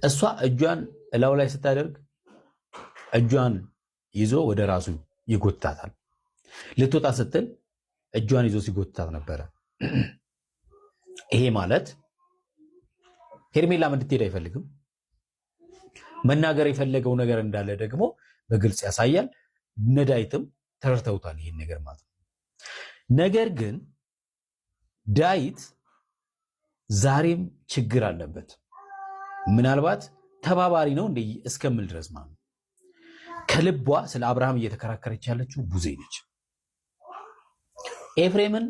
እሷ እጇን እላው ላይ ስታደርግ እጇን ይዞ ወደ ራሱ ይጎትታታል። ልትወጣ ስትል እጇን ይዞ ሲጎትታት ነበረ። ይሄ ማለት ሄርሜላም እንድትሄድ አይፈልግም። መናገር የፈለገው ነገር እንዳለ ደግሞ በግልጽ ያሳያል። እነ ዳዊትም ተረድተውታል ይሄን ነገር ማለት ነው። ነገር ግን ዳዊት ዛሬም ችግር አለበት። ምናልባት ተባባሪ ነው እንደ እስከምል ድረስ ማለት ነው። ከልቧ ስለ አብርሃም እየተከራከረች ያለችው ቡዜ ነች። ኤፍሬምን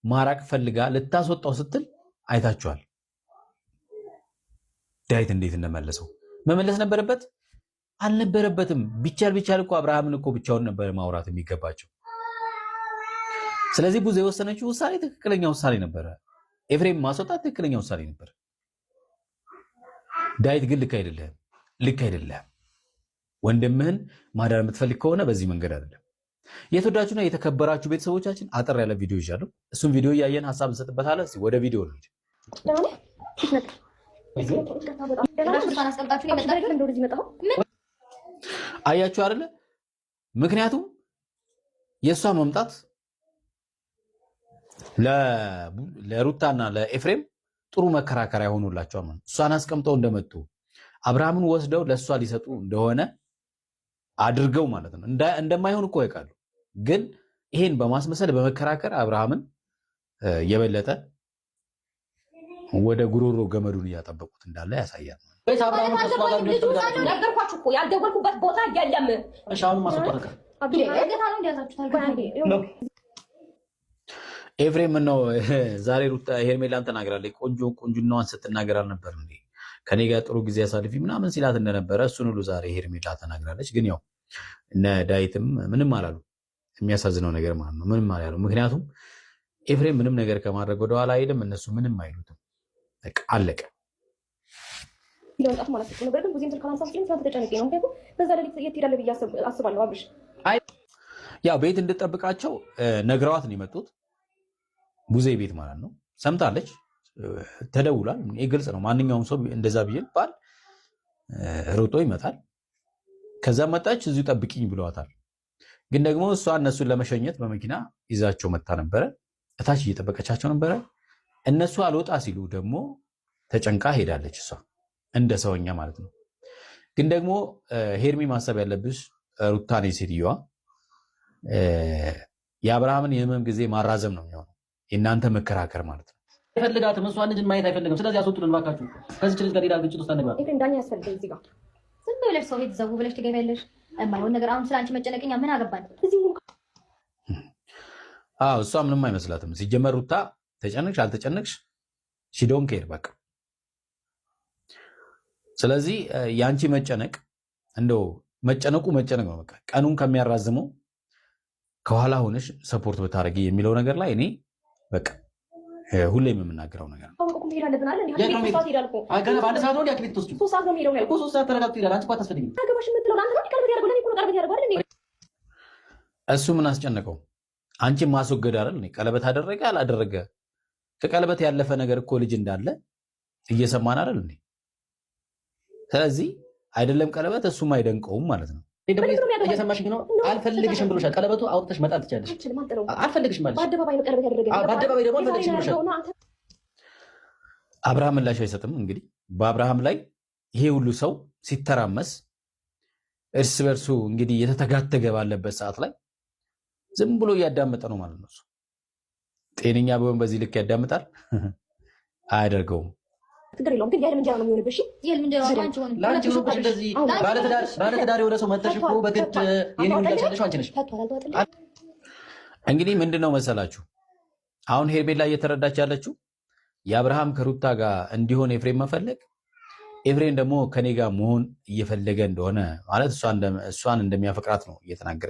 ማራቅ ፈልጋ ልታስወጣው ስትል አይታችኋል። ዳዊት እንዴት እንደመለሰው መመለስ ነበረበት አልነበረበትም? ቢቻል ቢቻል እኮ አብርሃምን እኮ ብቻውን ነበር ማውራት የሚገባቸው። ስለዚህ ቡዜ የወሰነችው ውሳኔ ትክክለኛ ውሳኔ ነበረ። ኤፍሬም ማስወጣት ትክክለኛ ውሳኔ ነበር። ዳዊት ግን ልክ አይደለም፣ ልክ አይደለም። ወንድምህን ማዳን የምትፈልግ ከሆነ በዚህ መንገድ አይደለም። የተወዳችሁና የተከበራችሁ ቤተሰቦቻችን አጠር ያለ ቪዲዮ ይዣለሁ። እሱም ቪዲዮ እያየን ሀሳብ እንሰጥበታለን። እስኪ ወደ ቪዲዮ እንሂድ። አያችሁ አይደለ? ምክንያቱም የእሷ መምጣት ለሩታና ለኤፍሬም ጥሩ መከራከሪያ ሆኖላቸዋል። ማለት እሷን አስቀምጠው እንደመጡ አብርሃምን ወስደው ለእሷ ሊሰጡ እንደሆነ አድርገው ማለት ነው። እንደማይሆን እኮ ያውቃሉ። ግን ይሄን በማስመሰል በመከራከር አብርሃምን የበለጠ ወደ ጉሮሮ ገመዱን እያጠበቁት እንዳለ ያሳያል። ነገርኳችሁ እኮ ያልደወልኩበት ቦታ የለም። ኤፍሬም ምነው ዛሬ ሩታ ሄርሜላን ተናግራለች። ቆንጆ ቆንጆናዋን ስትናገር አልነበር እንዴ? ከኔ ጋር ጥሩ ጊዜ አሳልፊ ምናምን ሲላት እንደነበረ እሱን ሁሉ ዛሬ ሄርሜላ ተናግራለች። ግን ያው እነ ዳዊትም ምንም አላሉ። የሚያሳዝነው ነገር ማለት ነው ምንም አላሉ። ምክንያቱም ኤፍሬም ምንም ነገር ከማድረግ ወደኋላ አይልም። እነሱ ምንም አይሉትም። በቃ አለቀ። ለመምጣት ማለት ነው። ነገር ግን ብዙም ስልክ አላነሳም ሲለኝ ትናንት ተጨንቄ ነው። ምክንያቱም በዛ ሌሊት የት ሄዳለህ ብዬ አስባለሁ። አብርሽ ያው ቤት እንድጠብቃቸው ነግረዋት ነው የመጡት። ቡዜ ቤት ማለት ነው። ሰምታለች፣ ተደውሏል። ይህ ግልጽ ነው። ማንኛውም ሰው እንደዛ ብዬ ባል ሮጦ ይመጣል። ከዛ መጣች፣ እዚሁ ጠብቂኝ ብለዋታል። ግን ደግሞ እሷ እነሱን ለመሸኘት በመኪና ይዛቸው መታ ነበረ። እታች እየጠበቀቻቸው ነበረ። እነሱ አልወጣ ሲሉ ደግሞ ተጨንቃ ሄዳለች። እሷ እንደ ሰውኛ ማለት ነው። ግን ደግሞ ሄርሚ ማሰብ ያለብሽ ሩታኔ ሴትዮዋ የአብርሃምን የህመም ጊዜ ማራዘም ነው የሚሆነው፣ የእናንተ መከራከር ማለት ነው። አይፈልጋትም። እሷን ልጅን ማየት አይፈልግም። ስለዚህ አስወጡልን እባካችሁ። ከዚች ልጅ ጋር ሌላ ግጭት ውስጥ አንግባ። ኤፍሬም ዳኛ ያስፈልገኝ እዚህ ጋር ዝም ብለሽ ሰው ቤት ዘው ብለሽ ትገቢያለሽ። የማይሆን ነገር አሁን ስለ አንቺ መጨነቅኛ ምን አገባን? አዎ እሷ ምንም አይመስላትም። ሲጀመር ሩታ ተጨነቅሽ አልተጨነቅሽ she don't care በቃ። ስለዚህ የአንቺ መጨነቅ እንደው መጨነቁ መጨነቅ ነው። በቃ ቀኑን ከሚያራዝመው ከኋላ ሆነሽ support ብታደርጊ የሚለው ነገር ላይ እኔ በቃ ሁሌም የምናገረው ነገር ነው። አሁን እኮ መሄድ አለብን አይደል? እንዴ የት ነው ሶስት ሰዓት ይሄዳል እኮ። አይ ገና በአንድ ሰዓት ነው እንዲ ሐኪም ቤት ትወስጂው? 3 ሰዓት ነው የሚሄደው ነው እኮ ያልኩህ። 3 ሰዓት ተረጋግቶ ይሄዳል። አንቺ እኮ አታስፈልጊም። አገባሽ የምትለው ለአንተ ነው እንዴ ቀለበት ያደርገው? ለእኔ እኮ ነው ቀለበት ያደርገው አይደል እንዴ? እሱ ምን አስጨነቀው? አንቺን ማስወገድ አይደል? ቀለበት አደረገ አላደረገ ከቀለበት ያለፈ ነገር እኮ ልጅ እንዳለ እየሰማን አይደል እንዴ? ስለዚህ አይደለም ቀለበት እሱም አይደንቀውም ማለት ነው። እየሰማሽኝ ነው? አልፈልግሽም ብሎሻል። ቀለበቱ አውጥተሽ መጣል ትችያለሽ። አልችልም፣ አልጥለውም። አልፈልግሽም አለሽ። በአደባባይ ነው ቀለበት ያደረገኝ። አዎ፣ በአደባባይ ደግሞ አልፈልግሽም ብሎሻል። አብርሃም ምላሽ አይሰጥም። እንግዲህ በአብርሃም ላይ ይሄ ሁሉ ሰው ሲተራመስ እርስ በርሱ እንግዲህ የተተጋተገ ባለበት ሰዓት ላይ ዝም ብሎ እያዳመጠ ነው ማለት ነው። እሱ ጤነኛ ቢሆን በዚህ ልክ ያዳምጣል? አያደርገውም። ችግር የለውም ግን የህልም እንጀራ ነው የሚሆንብሽ። እሺ? የህልም እንጀራ አንቺ ሆነ ለአንቺ ሆኖብሽ እንደዚህ ባለትዳር የሆነ ሰው መተሽ እኮ በግድ የኔ ወንድ ያለሽው አንቺ ነሽ። ፈቷል፣ አልተዋጠልሽም። እንግዲህ ምንድን ነው መሰላችሁ አሁን ሄርሜላ እየተረዳች ያለችው የአብርሃም ከሩታ ጋር እንዲሆን ኤፍሬም መፈለግ፣ ኤፍሬም ደግሞ ከኔ ጋር መሆን እየፈለገ እንደሆነ ማለት እሷን እንደሚያፈቅራት ነው እየተናገረ